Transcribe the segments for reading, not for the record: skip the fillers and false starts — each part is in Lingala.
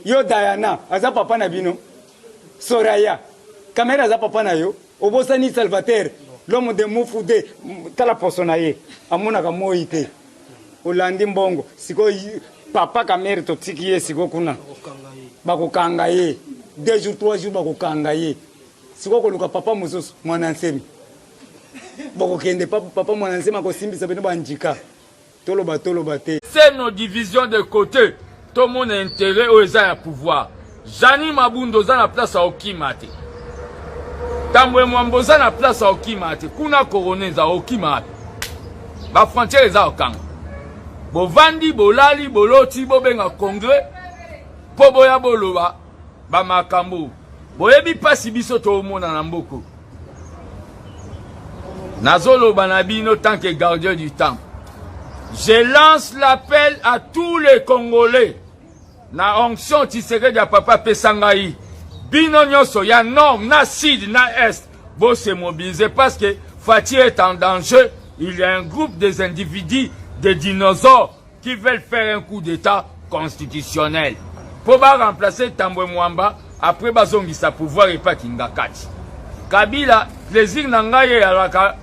Yo Diana aza papa na bino? Soraya Kamere aza papa na yo? Obosani Salvateur l'homme de Mufude tala poso na ye amonaka moi te olandi mbongo sikoyo papa Kamere totiki ye sikoyo kuna bakokanga ye deux jours trois jours bakokanga ye sikoyo koluka papa mosusu mwana nsemi bokokende papa mwana nsemi akosimbisa bino banjika Toloba toloba te. C'est nos divisions de cote tomona interet oyo eza ya pouvoir. Jeanine Mabunda oza na place ya okima te. Tambwe Mwamba oza na place ya okima te. Kuna corona eza okima wapi? Ba frontières eza okanga. Bovandi, bolali, boloti, bobenga congrès mpo boya boloba ba makambo. Boyebi pasi biso toomona na mboko. Nazoloba na bino tant que gardien du temple. Je lance l'appel à tous les Congolais na onction Tshisekedi ya papa apesa ngai bino nyonso ya nord na sud na est bo se mobiliser parce que Fatshi est en danger. Il y a un groupe des individus, des dinosaures qui veulent faire un coup d'état constitutionnel mpo ba remplacer Tambwe Mwamba après bazongisa pouvoir epa Kingakati. Kabila plaisir na ngai eyalaka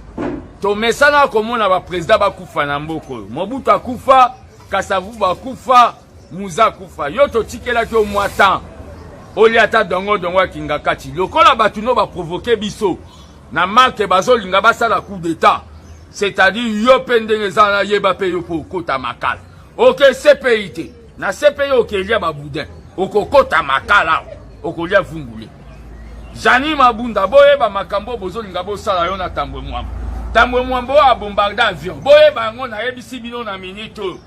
tomesana komona ba président bakufa na mboka oyo. Mobutu akufa, Kasavubu akufa, Muza akufa. Yo totikelaki yo mwa temps olia ata dongo dongo ya Kingakati lokola bato no baprovoke biso na marke bazolinga basala coup d'etat c'est-à-dire yo mpe ndenge eza na yeba mpe yo mpe okota makala oke cpi te na cpi okelia baboudin okokota makala okolia vungule jani mabunda boyeba makambo oyo bozolinga bosala yo na tambwe mwambo tambwe mwambo oyo abombarde avion boyeba yango nayebisi bino na minute oyo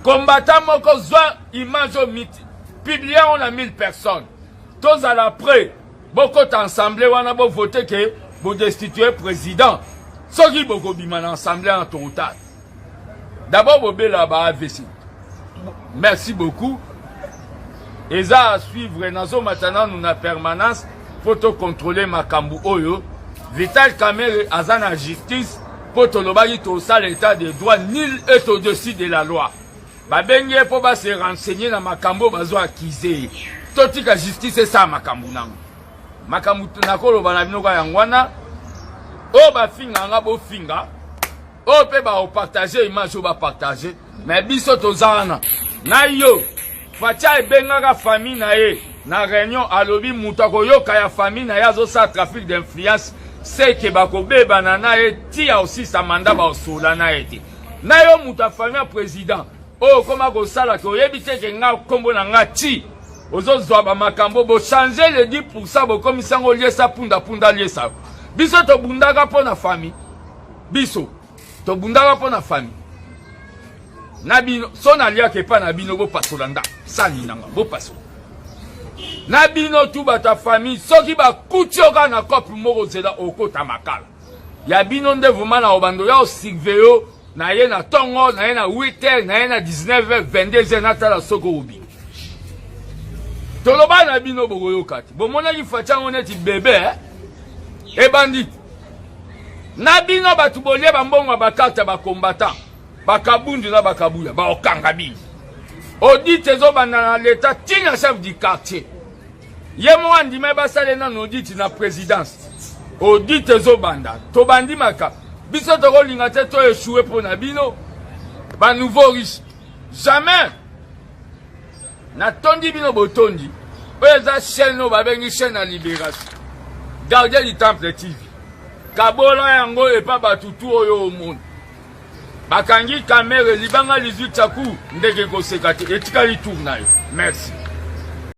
combattant moko zwa image oyo miti publie yango na 1000 personnes tozala près Bokota ensemble wana bo voter ke bo destituer president. Soki bokobima na ensemble wana tokotala. D'abord bobela ba AVC. Merci beaucoup. Eza à suivre nazomata nanu na permanence mpo to contrôler makambo oyo. Vital Kamerhe aza na justice mpo tolobaki tosala état de droit nul est au-dessus de la loi. Babengi ye mpo ba se renseigner na makambo oyo bazo accuser ye. Totika justice esala makambo nango. Makambo nakoloba na bino kaka yango wana. Oyo bafinga nga bofinga, oyo mpe baopartage image oyo bapartage, mais biso toza wana na yo. Fatshi ebengaka famille na ye na réunion, alobi moto akoyoka ya famille na ye azosala trafic d'influence seke bakobebana na ye ti aosisa manda baosola na ye te. Na yo moto ya famille ya president oyo okoma kosala ke oyebi te ke nga kombo na nga ti ozozwa ba makambo bo changer le 10% bokomisi yango liesa punda punda liesa biso tobundaka mpo na famille biso tobundaka mpo na famille na bino so naliaka epai na bino bopasola ndako sani nanga bopasola na bino tu bato ya famille soki bakuti yo kaka na cope moko zela okota makala ya bino nde vraiment na obando ya osurveille yo na ye na tongo na ye na 8 heures na ye na 19 heures 22 heures natala soki obi toloba na bino bokoyoka te bomonaki faci yango neti bebe eh? ebandi na bino bato bolie bambongo ya bakarte ya bacombattant bakabundu na bakabuya baokanga bino audit ezobanda na leta ntina chef du quartier Ye moko andimaki basala ye nanu audit na presidence. Audit ezobanda. Tobandi maka. Biso tokolinga te to echoue mpo na bino. Ba nouveau riche. Jamais. Natondi bino botondi. Oyo eza chaîne oyo babengi chaîne ya libération. Gardien du Temple TV. Kabola yango epa bato tu oyo omoni. Bakangi kamere libanga lizwi tsaku ndeke koseka te etikali tour na yo. Merci.